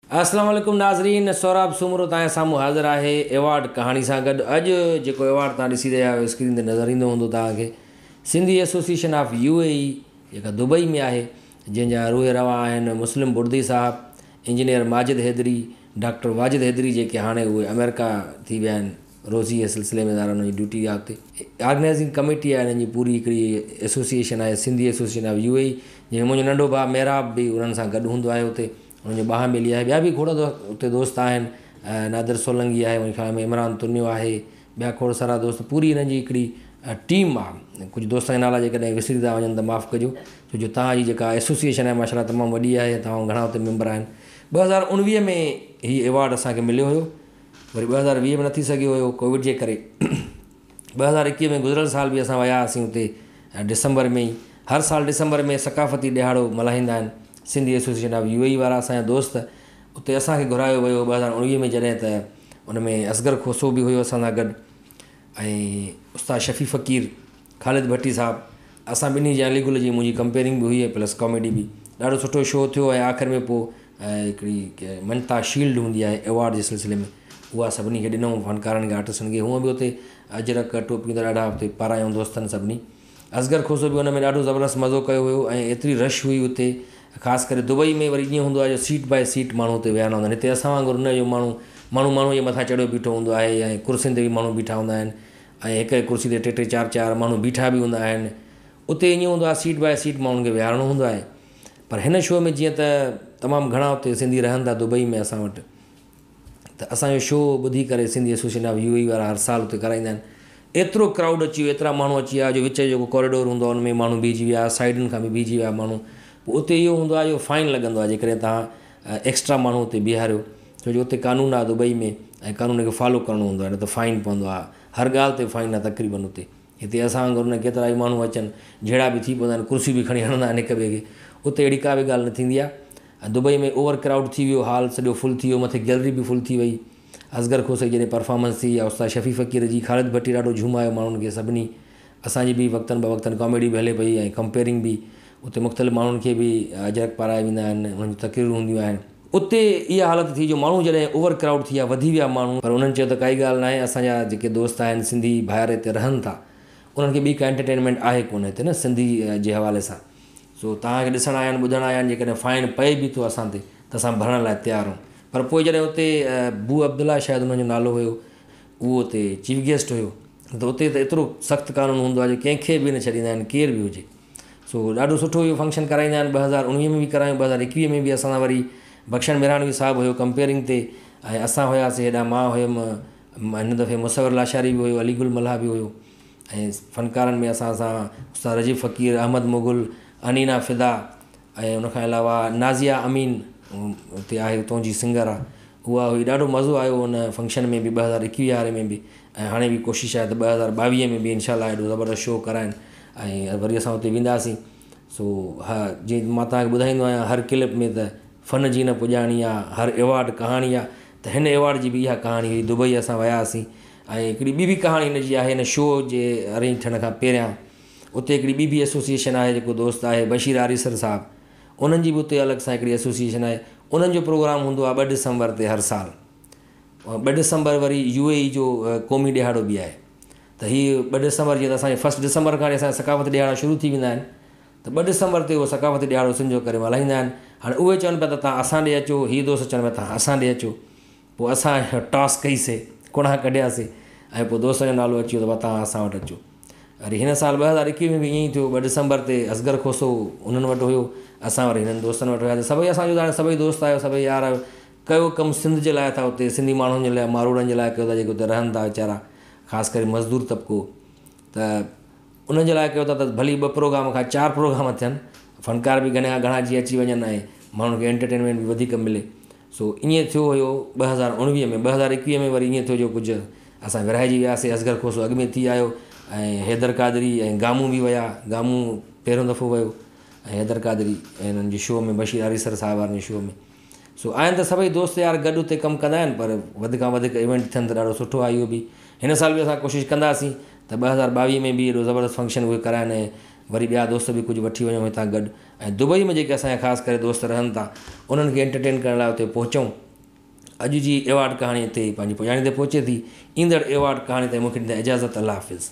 اسلام عليڪم ناظرين، سهراب سومرو توهان جي سامهون حاضر آهي ايوارڊ ڪهاڻي سان گڏ. اڄ جيڪو ايوارڊ توهان ڏسي رهيا آهيو، اسڪرين تي نظر ايندو هوندو توهان کي، Sindhi association of U A E جيڪا دبئي ۾ آهي، جنهن جا روح روان آهن مسلم بڙدي صاحب، انجنيئر ماجد حيدري، ڊاڪٽر واجد حيدري، جيڪي هاڻي اهي آمريڪا ٿي ويا آهن روزي جي سلسلي ۾، ظاهر انهن جي ڊيوٽي آهي اتي. آرگنائزنگ ڪميٽي آهي انهن جي پوري، هڪڙي ايسوسيئيشن آهي سنڌي ايسوسيئيشن آف يو اي اي، جنهن ۾ منهنجو ننڍو ڀاء محراب به انهن سان گڏ هوندو آهي اتي، انهن جو ٻانهن ٻيلي آهي. ٻيا به کوڙ اتي دوست آهن، نادر سولنگي آهي منهنجي خيال ۾ عمران تنيو آهي، ٻيا کوڙ سارا دوست، پوري انهن جي هڪڙي ٽيم آهي. ڪجهه دوستن جا نالا جيڪڏهن وسري ٿا وڃن ته معاف ڪجو، ڇو جو توهان جي جيڪا ايسوسيئيشن آهي ماشاء الله تمام وڏي آهي، تمام گهڻا اتي ميمبر آهن. 2019 ۾ هي ايوارڊ اسان کي مليو هيو، وري 2020 ۾ نه ٿي سگهيو هيو ڪووڊ جي ڪري. 2021 ۾ گذريل سال به اسان ويا هئاسين اتي ڊسمبر ۾ ئي. هر سال ڊسمبر ۾ ثقافتي ڏهاڙو ملهائيندا آهن Sindhi association of U A E وارا، اسان جا دوست. اتي اسان کي گهرايو ويو 2019 ۾ جڏهن ته ان ۾ اصغر کوسو به هيو اسان سان گڏ ۽ استاد شفيع فقير، خالد ڀٽي صاحب، اسان ٻنهي جي، علي گل جي منهنجي ڪمپيئرنگ به هئي ۽ پلس ڪاميڊي به. ڏاڍو سٺو شو ٿيو ۽ آخر ۾ پوء هڪڙي مڃتا شيلڊ هوندي آهي ايوارڊ جي سلسلي ۾، اها سڀني کي ڏنئون، فنڪارن کي، آرٽسٽن کي. هونء به اتي اجرڪ ٽوپيون ته ڏاڍا اتي پارايون دوستن سڀني. اصغر کوسو به ان ۾ ڏاڍو زبردست مزو ڪيو هيو ۽ ايتري رش هئي اتي. خاص ڪري دبئي ۾ وري ائين هوندو آهي جو سيٽ باء سيٽ ماڻهو اتي ويهارڻا هوندا آهن. هتي اسان وانگر نه جو ماڻهو ماڻهو ماڻهوء جي مٿان چڙهيو بيٺو هوندو آهي ۽ ڪرسين تي به ماڻهو بيٺا هوندا آهن ۽ هڪ هڪ ڪرسي تي ٽي ٽي چار چار ماڻهو بيٺا به هوندا آهن. اتي ائين هوندو آهي سيٽ باء سيٽ ماڻهن کي ويهارڻو هوندو آهي. پر هن شو ۾ جيئن ته تمام گهڻا اتي سنڌي رهن ٿا دبئي ۾ اسان وٽ، ته اسان جو شو ٻڌي ڪري Sindhi association of U A E وارا هر سال اتي ڪرائيندا آهن. ايترو ڪرائوڊ اچي ويو، ايترا ماڻهو اچي ويا جو وچ جو جيڪو ڪوريڊور هوندو آهي ان ۾ ماڻهو بيهجي ويا، سائيڊن کان به بيهجي ويا ماڻهو. پوء اتي اهو هوندو آهي جو فائن لڳندو آهي جيڪڏهن توهان ايڪسٽرا ماڻهو اتي بيهاريو، ڇو جو اتي قانون آهي دبئي ۾ ۽ قانون کي فالو ڪرڻو هوندو آهي، نه ته فائن پوندو آهي. هر ڳالهه تي فائن آهي تقريبن اتي. هتي اسان وانگر نه ڪيترا ئي ماڻهو اچن، جهيڙا به ٿي پوندا آهن، ڪرسيون به کڻي هڻندا آهن هڪ ٻئي کي. اتي اهڙي ڪا به ڳالهه نه ٿيندي آهي. ۽ دبئي ۾ اوور ڪرائوڊ ٿي ويو، هال سڄو فل ٿي ويو، مٿي گيلري به فل ٿي وئي. اصغر کوسي جي جڏهن پرفارمنس ٿي يا استاد شفيع فقير جي، خالد ڀٽي ڏاڍو جهومايو ماڻهن کي سڀني. اسان جي به وقتن بوقتن ڪاميڊي به هلي پئي ۽ ڪمپيئرنگ به. اتي مختلف ماڻهن کي به اجرڪ پارايا ويندا آهن، انهن جون تقريرون هونديون آهن. اتي اها حالت ٿي جو ماڻهو جڏهن اوور ڪرائوڊ ٿي ويا، وڌي ويا ماڻهو، پر انهن چيو ته ڪائي ڳالهه ناهي، اسان جا جيڪي دوست آهن سنڌي ڀائر هتي رهن ٿا، انهن کي ٻي ڪا انٽرٽينمينٽ آهي ڪونه هتي نه سنڌي جي حوالي سان، سو توهان کي ڏسڻ آيا آهن، ٻڌڻ آيا آهن، جيڪڏهن فائن پئي به ٿو اسان تي ته اسان ڀرڻ لاء تيار آهيون. پر پوء جڏهن اتي بو عبدالله شايد انهن جو نالو هيو، اهو اتي چيف گيسٽ هيو، ته اتي ته ايترو سخت قانون هوندو آهي جو ڪنهن کي به نه ڇڏيندا آهن، ڪير به هجي. سو ڏاڍو سٺو اهو فنڪشن ڪرائيندا آهن. 2019 ۾ به ڪرايون، 2021 ۾ به اسان سان وري بخشڻ ميراڻوي صاحب هيو ڪمپيئرنگ تي ۽ اسان هياسين هيڏانهن، مان هيم، هن دفعي مصور لاشاري به هيو، علي گل ملاح به هيو ۽ فنڪارن ۾ اسان سان استاد رجيب فقير، احمد مغل، انينا فدا ۽ ان کان علاوه نازيه امين اتي آهي، اتان جي سنگر آهي، اها هئي. ڏاڍو مزو آيو ان فنڪشن ۾ به 2021 واري ۾ به ۽ هاڻي به ڪوشش آهي ته 2022 ۾ به انشاء الله ايڏو زبردست شو ڪرائين ۽ وري اسان اتي وينداسين. سو ها، جيئن مان توهان کي ٻڌائيندو آهيان هر ڪلپ ۾ ته فن جي نه پڄاڻي آ، هر ايوارڊ ڪهاڻي آ، ته هن ايوارڊ جي به اها ڪهاڻي هئي. دبئي اسان وياسين ۽ هڪڙي ٻي به ڪهاڻي هن جي آهي. هن شو جي ارينج ٿيڻ کان پهريان اتي هڪڙي ٻي به ايسوسيئيشن آهي، جيڪو دوست آهي بشير آريسر صاحب، انهن جي به اتي الڳ سان هڪڙي ايسوسيئيشن آهي. انهن جو پروگرام هوندو آهي 2 ڊسمبر تي هر سال. 2 ڊسمبر وري يو اي اي جو قومي ڏهاڙو به آهي. ته هي 2 ڊسمبر جيئن ته اسان جي فرسٽ ڊسمبر کان اسان جا ثقافتي ڏهاڙا شروع ٿي ويندا آهن، ته 2 ڊسمبر تي اهو ثقافتي ڏهاڙو سنڌ جو ڪري ملهائيندا آهن. هاڻي اهي چون پيا ته توهان اسان ڏي اچو، هي دوست چون پيا توهان اسان ڏي اچو. پوء اسان ٽاس ڪئي سي، ڪڻا ڪڍياسي ۽ پوء دوستن جو نالو اچي ويو ته توهان اسان وٽ اچو. وري هن سال 2021 ۾ به ائين ئي ٿيو. 2 ڊسمبر تي اصغر کوسو انهن وٽ هيو، اسان وري هنن دوستن وٽ هياسي. سڀئي اسان جو هاڻي سڀئي دوست آهيو، سڀئي يار آهيو، ڪيو ڪم سنڌ جي لاء ٿا اتي، سنڌي ماڻهن جي لاء، ماروئڙن جي لاء ڪيو ٿا جيڪي اتي رهن ٿا ويچارا، خاص ڪري مزدور طبقو، ته انهن جي لاء ڪيو ٿا ته ڀلي ٻه پروگرام کان چار پروگرام ٿين، فنڪار به گهڻا گهڻا جيئن اچي وڃن ۽ ماڻهن کي انٽرٽينمينٽ به وڌيڪ ملي. سو ائين ٿيو هيو 2019 ۾. 2021 ۾ وري ائين ٿيو جو ڪجهه اسان ورهائجي وياسي. اصغر کوسو اڳ ۾ ٿي آيو ۽ حيدر قادري ۽ گامون به ويا. گامون پهريون دفعو ويو ۽ حيدر قادري انهن جي شو ۾ بشير آريسر صاحب وارن جي شو ۾. سو آهن ته سڀئي دوست يار گڏ اتي ڪم ڪندا آهن، پر وڌ کان وڌيڪ ايونٽ ٿين ته ڏاڍو سٺو آهي اهو به. هن سال به اسان ڪوشش ڪنداسين ته 2022 ۾ به ايڏو زبردست فنڪشن اهي ڪرائن ۽ وري ٻيا دوست به ڪجهه وٺي وڃون هتان گڏ ۽ دبئي ۾ جيڪي اسان جا خاص ڪري دوست رهن ٿا انهن کي انٽرٽين ڪرڻ لاء اتي پهچون. اڄ جي ايوارڊ ڪهاڻي هتي پنهنجي پڄاڻي تي پهچي ٿي. ايندڙ ايوارڊ ڪهاڻي تائين مون کي ڏيندا اجازت الله حافظ.